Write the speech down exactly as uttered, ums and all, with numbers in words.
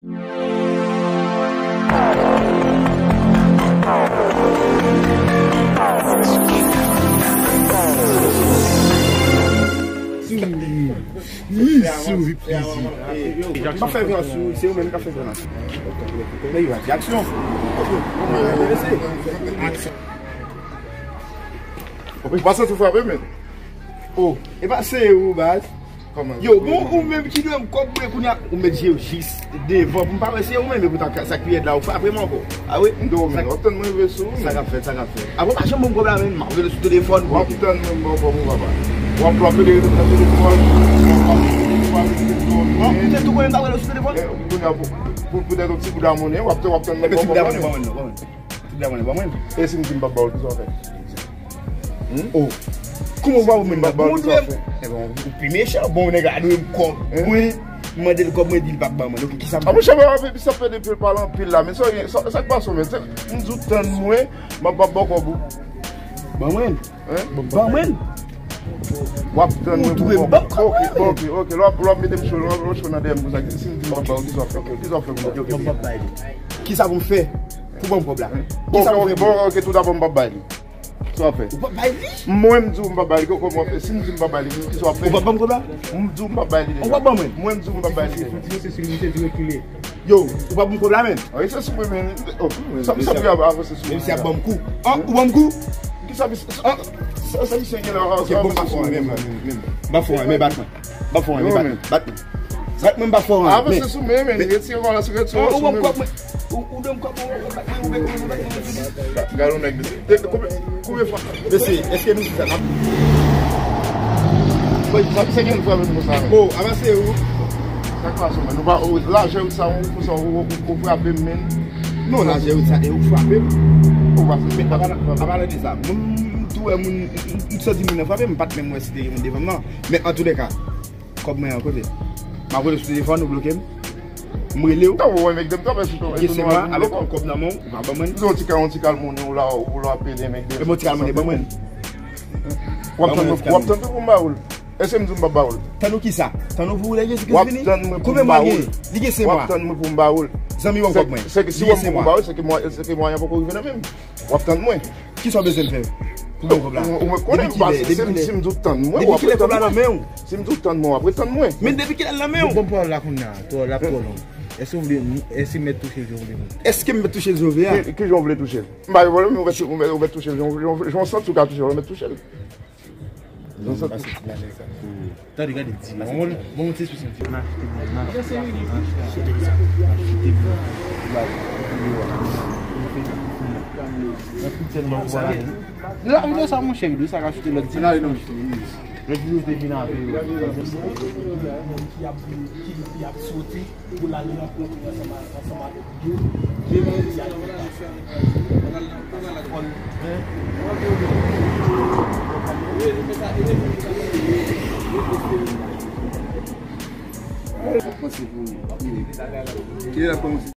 M ap fè vyan sou, se ou menm k ap fè vyan sou. Men yo, aksyon. Aksyon. Ou pa santi w frape, men? Oh, e pa se ou, baz. Kòman? Yo, bon, ou menm ki dwe m kòb mwen kounye a, ou met je w jis devan pou m pa wè se ou menm, epoutan sa k pi rèd la, ou frape m ankò. A wi? M do w, men w ap tann mwen rive sou ou, men. Sa k ap fèt, sa k ap fèt? Apre w pa janm ban m kòb la, men m ap rele sou telefòn. W ap tann mwen ban w kòb ou, papa. W ap, w ap rele nan telefòn, w ap rele nan telefòn. Bon, ou te tou konnen m t ap rele sou telefòn? E, kounye a, pou, pou, poutèt yon ti bout lamonnen, w ap, w ap tann mwen ban w kòb la, men. Ti blan mwen, ban mwen. E si m di m p ap ba w l, kisa w fè? Hmm? Oh. Kòman w pa ban mwen? Si m di m p ap ba w l, kisa w fè? Ebyen, ou pi mechan. Bon, nèg la dwe m kòb. Hein? Mwen, m mande l kòb, mwen di l p ap ban mwen. Ok, kisa m fè? A, monchè, men, sa fè depi l pale anpil la. Men sa, sa, sa k pase w, men? Se, m di w tann mwen, m ap, m ap ba w kòb ou. Ban mwen. Hein? Ban mwen. W ap tann mwen pou ban m kòb. Ok, ok, ok. Lè w ap, lè w ap mete m cho, lè w ap cho nan dèyè m konsa, si m di m p ap ba w, kisa w ap fè? Kisa w ap fè pou mwen? Ok, ok. Ban m kòb la. Kisa pou m fè pou ban m kòb la? Kisa pou m fè pou mwen? Bon, ok, tout dabò, m p ap bay li. Kisa w ap fè? Ou p ap bay li? Mwen, m di w m p ap bay li, kòman w ap fè? Si m di m p ap bay li, kisa w ap fè? Ou p ap ban m kòb la? M di w m p ap bay li deja. Ou p ap ban mwen? Mwen, m di w m p ap bay li. Li di se sou, li te di rekile. Yo, ou p ap ban m kòb la, menm? Wi, se sou mwen, men. Oh, sa, sa pou y ap avanse sou mwen. Menm si y ap ban m kou. An, ou ban m kou? Kisa, sa, sa misye gen la? Ok, bon, m pa fè anyen, menm, menm. M pa fè anyen, men bat mwen. M pa fè anyen, men bat mwen. Bat mwen. Bat mwen, m pa fè anyen. Avanse sou men, men, retire kò la, retire kò sou men. Ou ban m kòb mwen. Ou, ou ban m kòb mwen, ou bat mwen, ou bat mwen, ou bat mwen. Gade yon nèg, mesye. Te, konbyen, konbyen fwa? Mesye, èske nou chita n ap... Bon, sa, se gen fwa menm konsa, men. Oh, avanse ou. Sa k pase, men? Nou pa, oh, lajè ou sa, ou, ou sa, ou, ou, ou frape m, men. Non, lajè ou sa, e ou frape m. Ou pa se... Men, apa, apa de sa. Mwen, m tou wè moun, m, m, m santi moun nan frape m, m pa t menm wè si te gen moun devan m nan. Men antouleka, kòb mwen an kote? M ap rele sou telefòn, ou bloke m. M rele w. Tanpri, wè, nèg, tanpri, si w... Kite mwen, avèk yon kòb nan men w, ou pa ban mwen. Yon ti kal, yon ti kal monnen, ou la, ou la, pede, nèg. E yon ti kal monnen, ban mwen. W ap tann mwen, w ap tann mwen pou m ba ou l. Èske m di w m p ap ba ou l? Tann ou kisa? Tann ou pou lè Jezi Kris vini? W ap tann mwen pou m ba ou l. Konbyen mwa gen? Li gen senk mwa. W ap tann mwen pou m ba ou l. Zanmi, ban m kòb mwen. Se, se ke si w wè m pou m ba ou l, se ke mwa, se ke mwayen an poko rive nan men m. W ap tann mwen. Kisa w bezwen m fè pou ban m kòb la? Ou, ou mwen konnen m pa, si, si m di w tann mwen, w ap tann mwen. Depi kilè kòb la nan men w? Si m di w tann mwen, w ap tann mwen. Men depi kilè l nan men w? Bon, bon, pawòl la kounye a, twò, l ap twò long. Èske w vle, èske mèt touche l jan w vle? Èske m mèt touche l jan w vle a? Ki, ki jan w vle touche l? M pa gen pwoblèm, ou mèt, ou mèt, ou mèt touche l jan w vle, jan w santi w ka touche l, ou mèt touche l. Jan w santi w. Tande, gade, di, bon, bon, ti sou senti. M achte, m achte, m achte. M achte, m achte. Nan tout sèl mwen pou la. Nan videyo sa, monchè, videyo sa ka choute lòt dimansyon. Lòt videyo te vin avè yo. Ki ap, ki, ki ap soti pou l al rankontre ansanm a, ansanm avèk yo. Demen, y al fè sa. Fò l, hein? Ki la kòmanse?